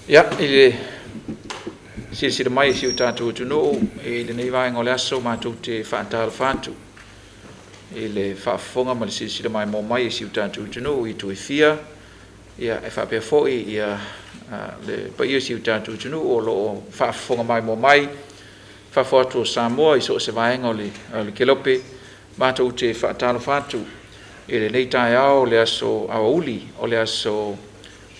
Ia, i le silasila mai i si o tatou atunuu i lenei vaega o le aso, matou te faatalofa atu i le faafofoga ma le silasila maimoa mai i si o tatou atunuu i itu e fia, ia e faapea foi ia le paia o si o tatou atunuu o lo o faafofoga maimoa mai fafo atu o Samoa i so o se vaega o le kelope. Matou te faatalofa atu i lenei taeao o le aso aoauli, o le aso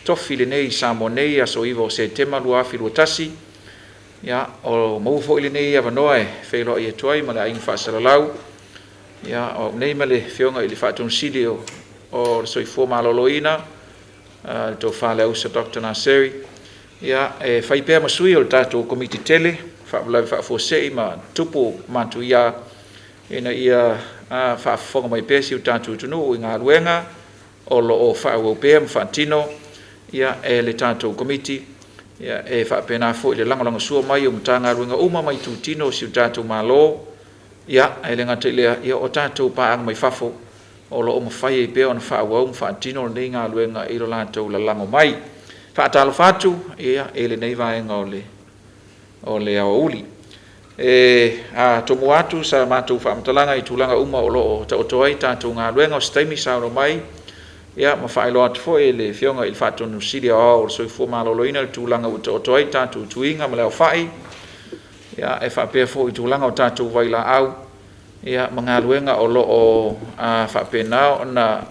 Tofi lenei i Samoa nei, aso 9 o Setema 2021. Ia, o maua foi lenei avanoa e feiloai atu ai ma le aiga faasalalau. Ia, o au nei ma le Afioga i le Faatonu Sili o le Soifua Maloloina, le Tofa Leausa Dr. Naseri, ia, e fai pea ma sui o le tatou Komiti Tele, Faalavelave Faafuasei ma Tupu Matuia, ina ia faafofoga mai pea si o tatou atunuu i galuega o lo o faaauau pea ma faatino ia e le tatou Komiti, ia e faapena foi le lagolagosua mai o Matagaluega uma ma itutino o si o tatou Malo, ia e le gata i lea, ia o tatou paaga mai fafo o lo o mafai ai pea ona faaauau ma faatino lenei galuega i lo latou lalago mai. Faatalofa atu ia i lenei vaega o le aoauli. E tomua atu sa matou faamatalaga i tulaga uma o lo o taoto ai tatou galuega, o se taimi saunoa mai ia ma faailoa atu foi e le Afioga i le Faatonu Sili Aoao o le Soifua Maloloina le tulaga ua taoto ai tatou tuiga ma le aofai, ia e faapea foi i tulaga o tatou vailaau, ia ma galuega o lo o faapena ona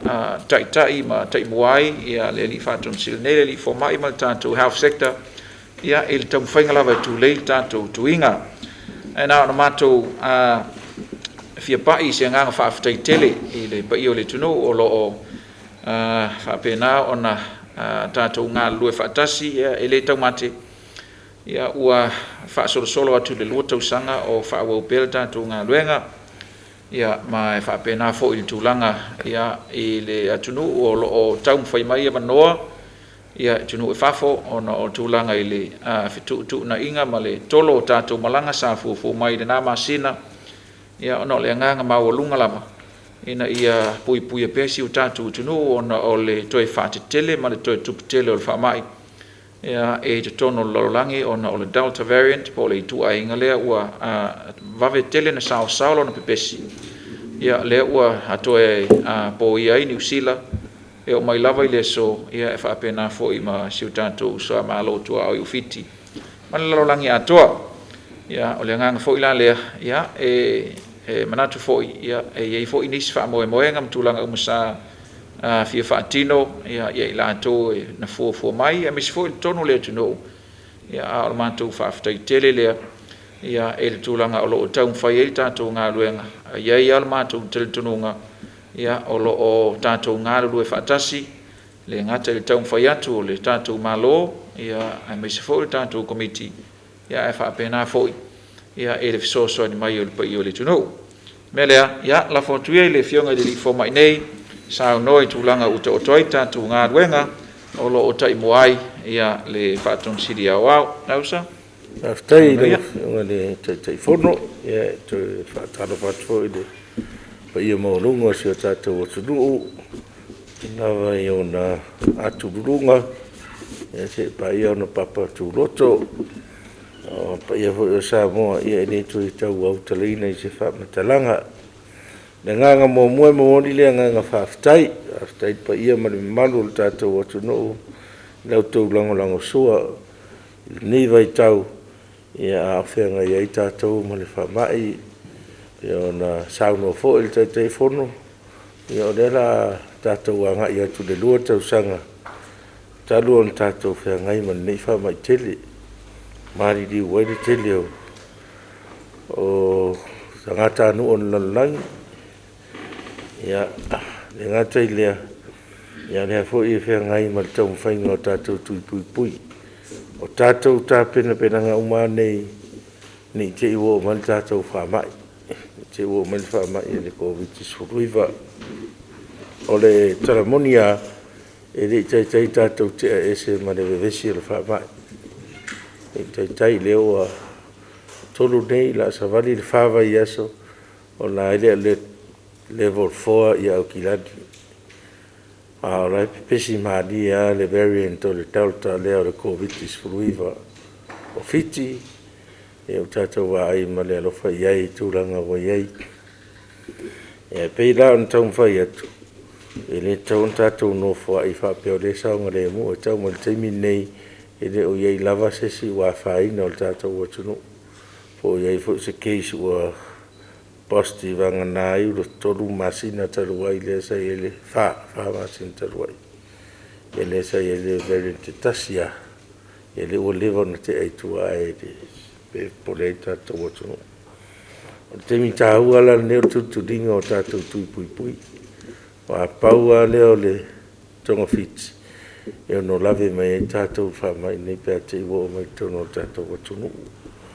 taitai ma taimua ai le Alii Faatonu Sili nei, le Alii Fomai ma le tatou Health Sector, ia i le taumafaiga lava e tulei le tatou tuiga. Ae na ona matou fia pai i se agaga faafetai tele i le paia o le atunuu o lo o faapena ona tatou galulue faatasi, ia e le taumate, ia ua faasolosolo atu i le 2 tausaga o faaauau pea le tatou galuega, ia ma e faapena foi i le tulaga ia i le atunuu o lo o taumafai mai avanoa ia atunuu i fafo ona o tulaga i le fetuutuunaiga ma le tolo o tatou malaga sa fuafua mai i lena masina, ia ona o le agaga maualuga lava ina ia puipuia pea si o tatou atunuu ona o le toe faatetele ma le toe tupu tele o le faamai ia e totonu o le lalolagi ona o le Delta variant po o le ituaiga lea ua vave tele na saosao lona pepesi, ia lea ua toe poia ai Niu Sila e oo mai lava i le aso, ia e faapena foi ma si o tatou uso a Malo tuaoi o Fiti ma le lalolagi atoa. Ia o le agaga foi la lea, ia e manatu foi ia e i ai foi nisi faamoemoega ma tulaga uma sa fia faatino ia i latou na fuafua mai aemaise foi totonu o le atunuu, ia a o le matou faafetai tele lea ia i le tulaga o lo o taumafai ai le tatou galuega. E i ai lava le matou talitonuga ia o lo o tatou galulue faatasi, e le gata i le taumafai atu o le tatou Malo, ia aemaise foi o le tatou Komiti, ia ae faapena foi ia i le fesoasoani mai o le paia o le atunuu. O le mea lea, ia lafo atu ia i le Afioga i le Fomai nei saunoa i tulaga ua taoto ai le tatou galuega o lo o taimua ai le Faatonu Sili Aoao. Lausa? Faafetai i lau Afioga i le Taitaifono. Ia e toe faatalofa atu foi i le paia maualuga o si o tatou atunuu i lava i ona atululuga seia paia ona papa tuloto. O paia foi o Samoa, e le toe tau autalaina i se faamatalaga. O le agaga muamua, e momoli le agaga faafetai, faafetai i le paia ma le mamalu o le tatou atunuu i la outou lagolagosua i lenei vaitau a o feagai ai tatou ma le faamai. E pei ona saunoa foi le Taitaifono, ia o lea o le a tatou agai atu i le 2 tausaga talu ona tatou feagai ma lenei faamai tele, ua maliliu ai le tele o tagatanuu o le lalolagi. E le gata i lea, a o lea foi e feagai ma le taumafaiga o tatou tui puipui. O tatou tapenapenaga uma lava nei ne i te i ua oo mai le tatou faamai, ne i te i ua oo mai le faamai o le Koviti-19. O le tala moni lava, e le i taitai tatou tea ese ma le vevesi o le faamai. E le i taitai, o lea ua 3 nei, o le a savali le 4 vaiaso o la e le o level 4 Aukilani. A o la e pepesi malie lava le variant o le Delta lea o le Koviti-19. O Fiti, ia ua tatou vaai ma le alofa i ai i le tulaga ua i ai. E pei la ona taumafai atu, e le tatau ona tatou nofoai faapea o lea e saogalemu. E tau mai i le taimi lenei, e le o i ai lava se isi ua afaina o le tatou atunuu, po o i ai foi se case ua positive, vagana ai le 3 masina talu ai lea sa i ai le 4 masina talu ai, lea sa i ai le variant e tasi lava, ia lea ua leva ona tea i tua ae pei e popole ai le tatou atunuu. O le taimi taua la lenei o le tulituliga o tatou tui puipui, aua pau lava lea o le togafiti e ono lave mai ai tatou i le faamai lenei pe a te i ua oo mai i totonu o le tatou atunuu.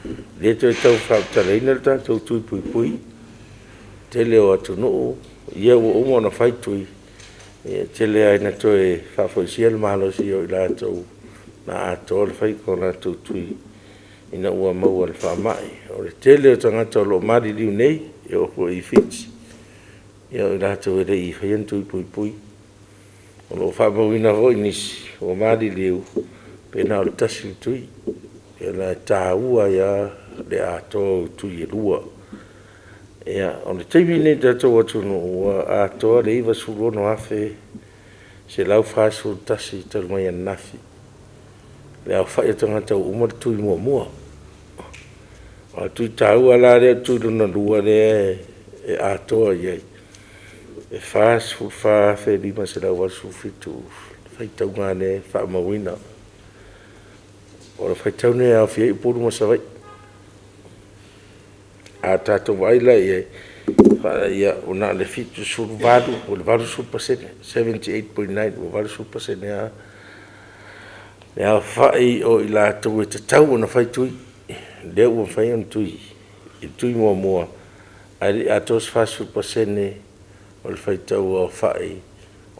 E le toe tau faamatalaina le tatou tui puipui, o le tele o atunuu ia ua uma ona fai tui, e tele lava ina toe faafoisia le malosi o i latou na atoa le faiga o latou tui ina ua maua i le faamai. O le tele o tagata o lo o maliliu nei, e oo foi i Fiti, o i latou e le i faia ni tui puipui. O lo o faamauina foi nisi ua maliliu pe na o le tasi le tui. O le mea la e taua ai lava le atoa o tui e lua. Ia, o le taimi lenei i le tatou atunuu, ua atoa le 96,141 talu mai ananafi le aofai o tagata ua uma le tui muamua. A o le tui taua la lea o le tui lona lua lea e atoa i ai, e 44,587 le faitauga lea e faamauina. O le faitau lea e aofia ai Upolu ma Savaii. A tatou vaai la i ai, ua na o le 78 po o le 80%, 78.9 ua 80% lava le aofai o i latou e tatau ona fai tui, lea ua mafai ona tui i le tui muamua, ae le i atoa se 40% o le faitau aofai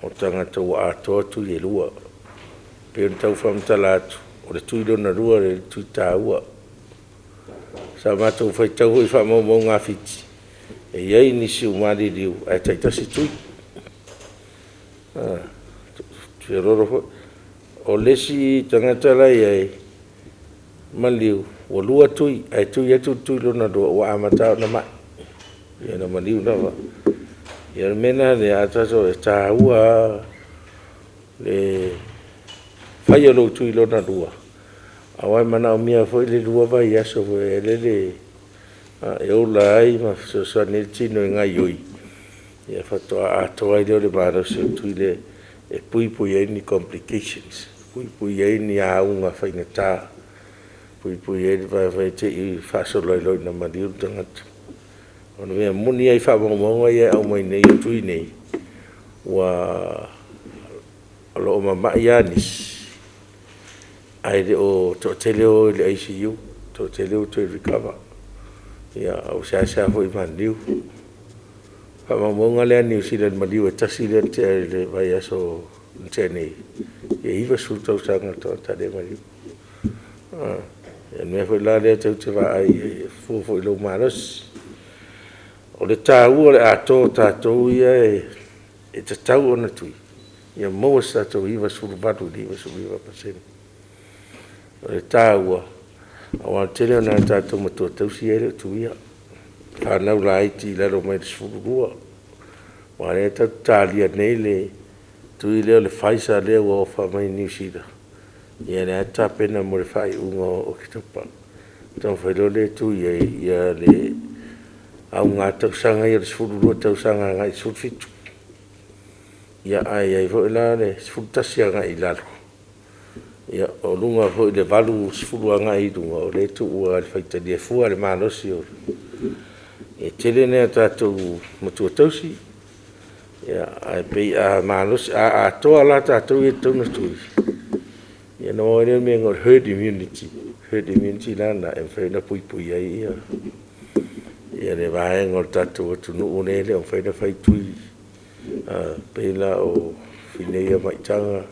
o tagata ua atoa tui e lua. E pei ona tau faamatala atu, o le tui lona lua lea o le tui taua. Sa matou faitau foi i faamaumauga a Fiti, e i ai nisi ua maliliu ae taitasi tui. Feoloolo foi. O le isi tagata la e i ai, maliu, ua lua tui, ae tui atu le tui lona lua ua amata lava ona mai, ia na maliu lava. Ia o le mea la lea, e taua lava le fai o lou tui lona lua, aua e manaomia foi le lua vaiaso foi lele e ola ai ma fesoasoani ai le tino e gaoioi, ia faatoa atoa ai lea o le malosi o le tui lea e puipui ai ni complications, e puipui ai ni auga faigata, puipui ai le vaivai te i faasolo ai loa ina maliu le tagata. O le mea moni lava i faamaumauga ia e aumai nei o tui nei, o lo o mamai lava nisi, ae le o toatele o o i le ICU, toatele ua toe recover. Ia ua seasea foi maliliu. O faamaumauga lea a Niu Sila i le maliu e tasi lea na tea i le vaiaso na tea nei, e 90 tausaga le tagata lea e maliu. O le mea foi la lea tou te vaai i ai e fua foi i lou malosi. O le taua o le atoa o tatou ia e tatau ona tui, ia maua se tatou 98 i le 99%. O le taua, aua o le tele o nai a tatou matua tausi ia e le o tuia, fanau laiti i lalo mai le 12. Aua o lea tatou te talia nei le tui lea o le Pfizer lea ua ofa mai Niu Sila, ia o lea lava e tapena mo le faaiuga o Oketopa, ona taumafai loa lea e tui ai le auga tausaga ia o le 12 tausaga agai i le 17. Ia, ae i ai foi la le 11 agai i lalo, o luga foi i le 80 agai i luga, o lea e tuu lava i le faitalia e fua i le malosi o le… E tele nai a tatou matua tausi, ae pei a atoa la tatou ia e tatau ona tui, ia ona maua ai lea o le mea e igoa o le herd immunity. O le herd immunity la lena e mafai ona puipuia ai le vaega o le tatou atunuu lea e le o mafai ona fai tui, e pei la o finei ia maitaga,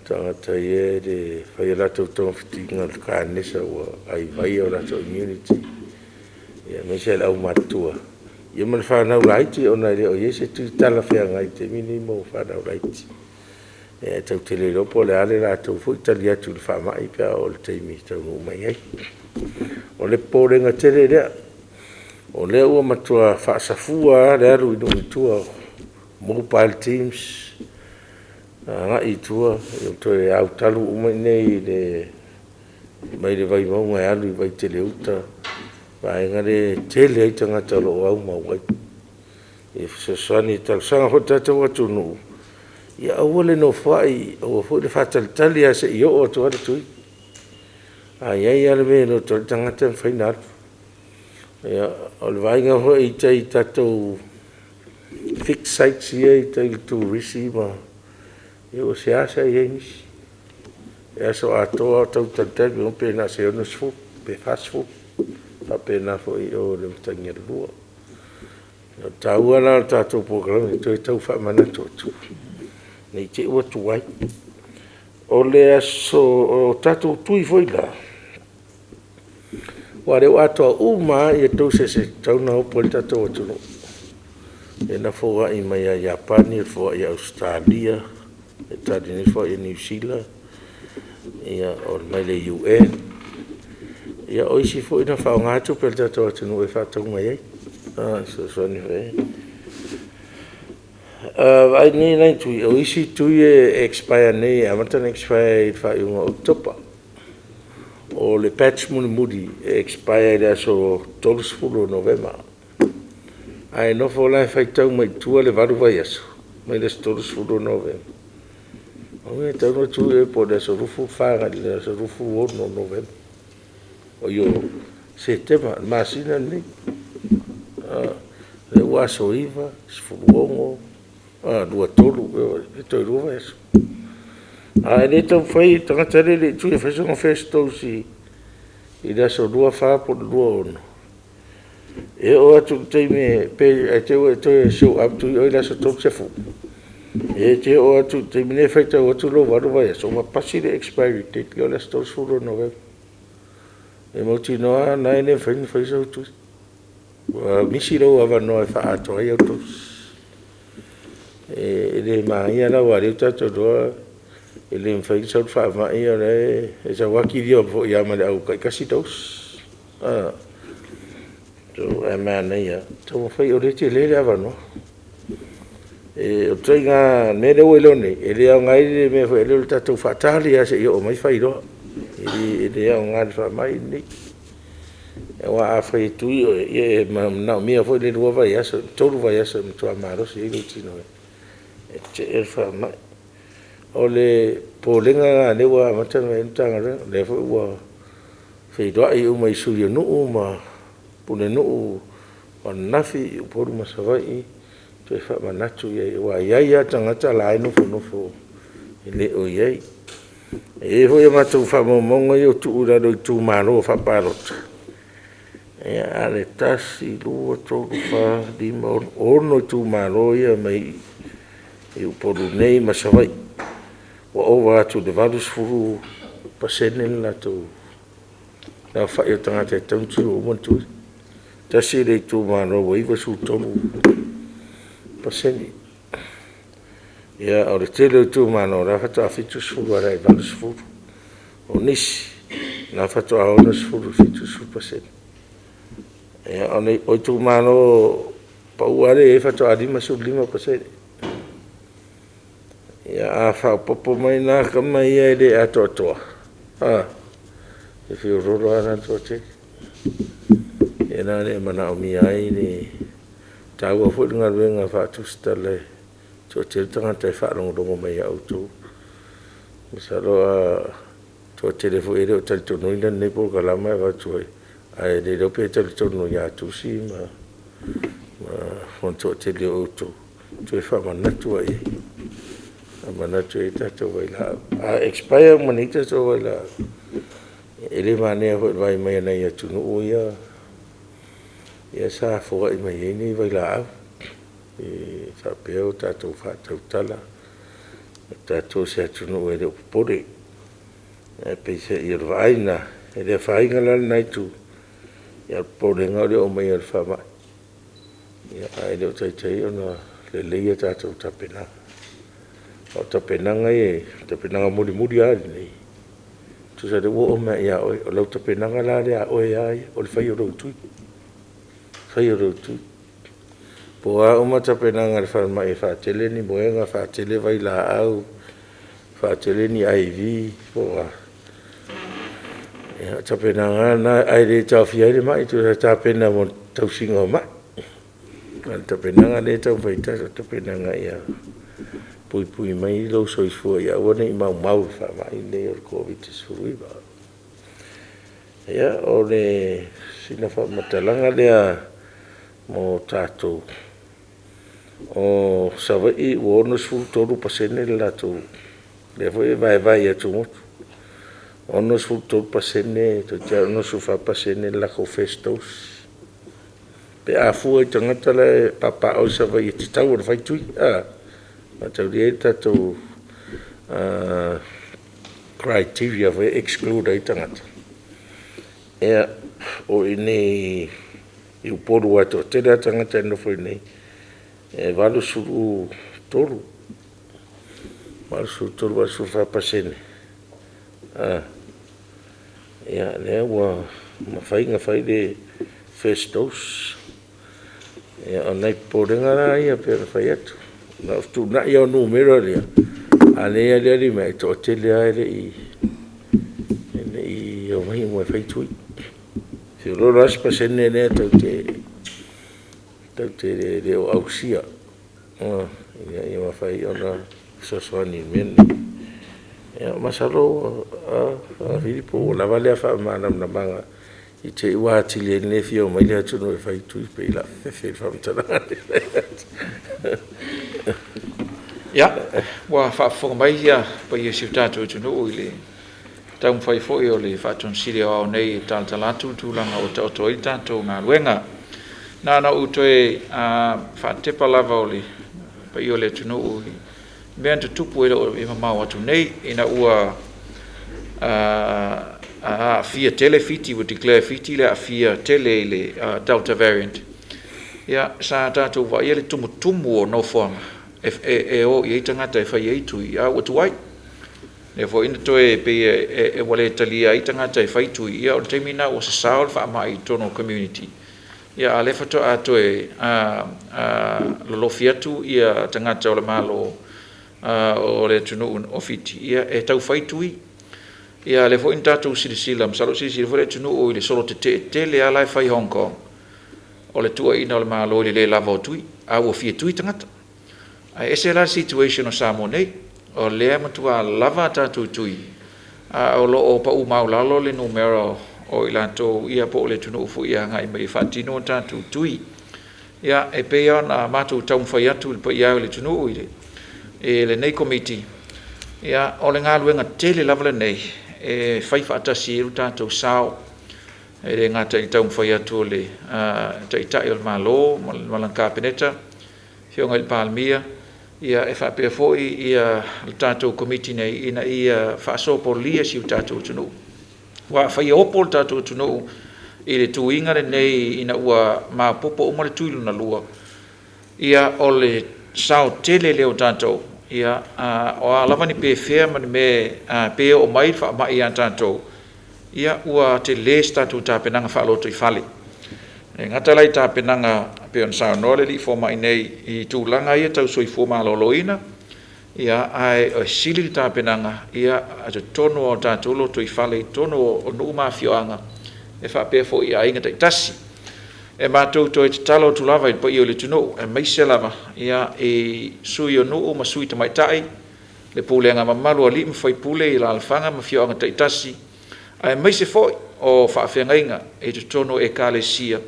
tagata ia e le faia a latou togafitiga o le kanesa ua vaivai o latou immunity, aemaise le aumatutua, ia ma le fanau laiti ona e le o i ai se tui talafeagai i le taimi lenei mo fanau laiti. Ia tatou te le iloa po o le a le latou foi tali atu i le faamai pe a oo i le taimi e taunuu mai ai. O le popolega tele lea, o lea ua matua faasafua lava le alu i nuu i tua, mobile teams agai i tua toe autalu uma i inei mai le Vaimauga e alu i Vaitele Uta, vaega lea e toatele ai tagata o lo o aumau ai. E fesoasoani e talosaga foi i le tatou atunuu, ia aua le nofoai, aua foi le faatalitali lava se i oo atu lava le tui. A i ai lava le mea e loto ai le tagata e mafai ona alu. O le vaaiga foi i tai i tatou fix sites ia e i tai i le turisi, ua seasea i ai nisi, e aso atoa lava o tau talitali pe na o se 60 pe 40. E faapena foi i o i le Matagalua. O le taua la o le tatou polokalame e toe tau faamanatu atu, ne i te i ua tuai. O tatou tui foi la, aua o lea ua atoa uma lava doses e tatau ona opo ai le tatou atunuu. Lea na foai mai ia Iapani, foai ia Ausetalia, tali nei foai ia Niu Sila, mai le UN. Ia o isi foi na faaaoga tupe a le tatou atunuu e faatau mai ai e fesoasoani foi i ai. Vaai nei la tui, o isi tui e expire nei e amata ona expire i le faaiuga o Oketopa. O le batch mulimuli e expire i le aso 30 o Novema. A e nofo la e faitau mai tua le 8 vaiaso mai le aso 30 o Novema, o lona uiga e tatau ona tui oe po o le aso 24 agai i le aso 26 o Novema, oi, o Setema, le masina lenei. O lea ua aso 9, 16, 23, e toe 2 vaiaso. A o lea e taumafai le tagata lea e le i tuia e fai sona first dose i le aso 24 po o le 26, e oo atu i le taimi ae te i ua e toe show up tui oe i le aso 30, e te oo atu i le taimi lea e faitau atu lou 8 vaiaso, ua pasi le expiry date lea o le aso 30 o Novema. E mautinoa lava lena e le mafai ona fai sou tui, ua misi lou avanoa e faaatoa ai au dose. E le manaia la aua o lea ua tatou iloa e le mafai ona sau le faamai a o la e sau lava kilia foi ma le au taitasi dose. Ae manaia lava le taumafai o lea e tele le avanoa. O le ituaiga mea lea ua iloa nei, e le aoga ai le mea foi lea o le tatou faatali lava seia oo mai fai loa. E le aoga i le faamai lenei. Aua afai e tui oe, ia e manaomia foi le 2 vaiaso i le 3 vaiaso e matua malosi ai lou tino e tetee le faamai. O le popolega lena o lea ua amata ona i ai le Matagaluega, o lea foi ua feiloai uma i sui o nuu ma pulenuu. O ananafi i Upolu ma Savaii, toe faamanatu i ai, aua e i ai lava tagata la e nofonofo e le o i ai. E i ai foi a matou faamaumauga ia ua tuu i lalo o itumalo faapalota, ia na o le 1, 2, 3, 4, 5, 6 itumalo ia mai Upolu nei ma Savaii, ua ova atu i le 80% le latou aofai o tagata e tatau ona tua uma ona tui. Tasi le itumalo ua 93%. Ia, o le tele o itumalo, o la e faatoa 70 agai i le 80. O nisi, o la e faatoa 60 i le 70%. O itumalo pau lava lea e i ai faatoa 55%. Ia a faaopoopo mai la tama ia e le atoatoa, e feoloolo lava la le toatele. O le mea la lea e manaomia ai le taua foi le galuega faatusitala e toatele tagata e faalogologo mai ia outou. Masalo e toatele foi e le o talitonuina lenei polokalame e avatu ai, ae le iloa pe talitonu ia Tusi ma le toatele o outou, e toe faamanatu lava i ai, faamanatu i ai tatou vailaau. A expire uma nei tatou vailaau, e le manaia foi i le vaai mai a nai atunuu ia sa foai mai ai nei vailaau, e faapea ua tatou faatautala, o tatou o se atunuu e le o popole. Ae peiseai o le vaai lena, e le afaina la lena itu, ae o le popolega o le oo mai o le faamai, ae le o taitai ona lelei a tatou tapenaga. A o tapenaga ia, o tapenaga mulimuli lava nei, tusa o lea ua oo mai ia oe, o lau tapenaga la lea a oe lava ia, o le fai o lou tui, fai o lou tui. Po o a uma tapenaga a le falemai e faatele ni moega, faatele vailaau, faatele ni IV po o a, ia o tapenaga lava na, ae le taofia ai le mai, toe tapena mo le tausiga o mai. A o le tapenaga lea e taumafai atu, o le tapenaga ia puipui mai lou soifua ia aua ne i maumau i le faamai lenei o le Koviti-19. Ia, o sina faamatalaga lea mo tatou. O Savaii ua 63% le latou, lea foi e vaevae i atumotu, 63% toeitiiti 64% le latou first dose, pe a fua i tagata la e papaaao i Savaii e tatau ona fai tui, e faitaulia ai le tatou criteria foi lea e exclude ai tagata. Ia, o i inei i Upolu aua e toatele lava tagata e nonofo i inei, e 83, 84% lea ua mafai ona fai le first dose. Ia o nai popolega la ia pei ona fai atu, na o le fetuunai lava o numera ia, a o lea e aliali mai, e toatele lava e le i omai uma e fai tui. E feoloolo lava si pasene lea tatou te le o ausia ina ia mafai ona fesoasoani i le mea lenei. Ia masalo Filipo ua lava lea faamalamalamaga i te i ua atili ai le le fia omai le atunuu e fai tui, pei o le a fefe i le faamatalaga lea. Ia, ua faafofoga mai le paia o si o tatou atunuu i le taumafai foi o le Faatonu Sili Aoao nei e talatala atu le tulaga ua taoto ai le tatou galuega. Na ona ou toe faatepa lava o le paia o le atunuu i mea na tutupu e le o mamao atu nei, ina ua aafia tele Fiti, ua declare Fiti le aafia tele i le Delta variant. Ia, sa tatou vaaia le tumutumu o nofoaga e o i ai tagata e fai ai tui, a ua tuai. Lea foi na toe pei ua le talia ai tagata e fai tui, ia o le taimi lena ua sasao le faamai i totonu o community, ia a o lea faatoa toe lolofi atu tagata o le Malo o le atunuu o Fiti, ia e tau fai tui. Ia a o lea foi na tatou silasila, masalo o silasila foi le atunuu i le solo tetee tele lava la e fai i Hong Kong, o le tuuaiina o le Malo i le le lava o tui, a ua fia tui tagata. Ae ese la le situation o Samoa nei, o lea e matua lava a tatou tui, a o lo o pau maualalo le numera o i latou ia po o le atunuu foi e agai mai e faatino a tatou tui. Ia, e pei lava ona matou taumafai atu i le paia e o le atunuu i lenei Komiti, ia, o le galuega tele lava lenei e fai faatasi ai lo tatou sao, e le gata i le taumafai atu o le Taitai o le Malo ma lana Kapeneta, Afioga i le Palemia, ia e faapea foi le tatou Komiti nei ina ia faasopolia si o tatou atunuu. Aua afai e opo le tatou atunuu i le tuiga lenei ina ua maopoopo uma le tui lona lua, ia o le sao tele lea o tatou, ia o a lava ni pefea ma ni mea pe oo mai le faamai ia tatou, ia ua tele se tatou tapenaga faalotoifale. E le gata la i tapenaga pei ona saunoa le alii fomai nei i tulaga ia tau soifua maloloina, ia ae sili le tapenaga i totonu o tatou lotoifale i totonu o nuu ma afioaga e faapea foi i aiga taitasi. E matou toe tatalo atu lava i le paia o le atunuu, aemaise lava i sui o nuu ma sui tamaitai, le pulega mamalu a alii ma faipule i alaalafaga ma afioaga taitasi, aemaise foi o faafeagaiga i totonu o Ekalesia,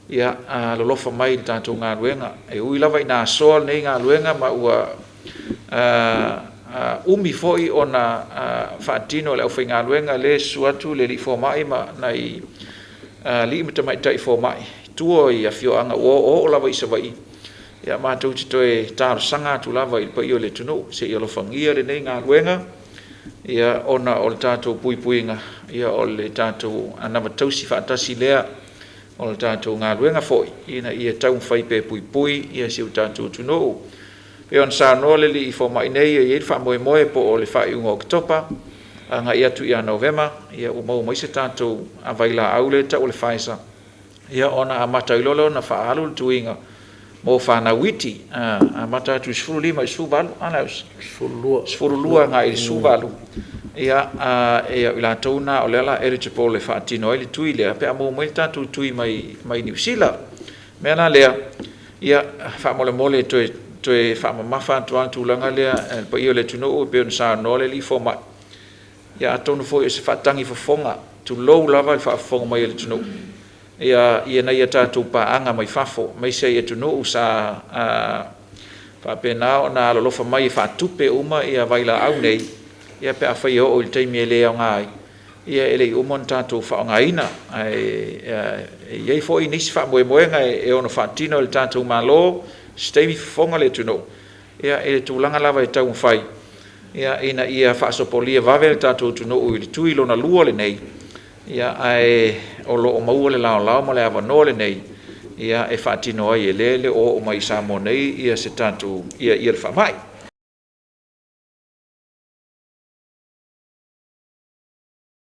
ia alolofa mai i le tatou galuega. E ui lava ina asoa lenei galuega ma ua umi foi ona faatino e le aufaigaluega lea e susu atu le alii fomai ma nai alii ma tamaitai fomai i tua i afioaga ua oooo lava i Savaii, ia matou te toe talosaga atu lava i le paia o le atunuu se i alofagia lenei galuega, ia ona o le tatou puipuiga, ia o le tatou anavatausi faatasi lea, o le tatou galuega foi ina ia taumafai pea e puipui si o tatou atunuu. Pei ona saunoa le alii fomai nei, e i ai le faamoemoe po o le faaiuga o Oketopa agai atu ia Novema ua maua mai se tatou vailaau lea e tau o le Pfizer, ia ona amata ai loa lea ona faaalu le tuiga mo fanau iti, amata atu i le 15 i le 18 a Leausa? 12 agai i le 18, ia o i latou na o lea o le a eligible e faatino ai le tui lea pe a maua mai le tatou tui mai Niu Sila. O le mea la lea, ia faamolemole e toe faamamafa atu lava le tulaga lea i le paia o le atunuu e pei ona saunoa le alii fomai, ia atonu foi o se faatagifofoga, tulou lava le faafofoga mai a le atunuu i nai a tatou paaga mai fafo, aemaise i atunuu sa faapena ona alolofa mai e faatupe uma vailaau nei, ia pe afai e oo i le taimi e le aoga ai, ia e le i uma ona tatou faaaogaina. Ae i ai foi nisi faamoemoega e ono faatino e le tatou Malo i se taimi fofoga le atunuu i le tulaga lava e taumafai ina ia faasopolia vave le tatou atunuu i le tui lona lua lenei, ae o lo o maua le laolao ma le avanoa lenei e faatino ai, o lea e le o oo mai i Samoa nei le faamai.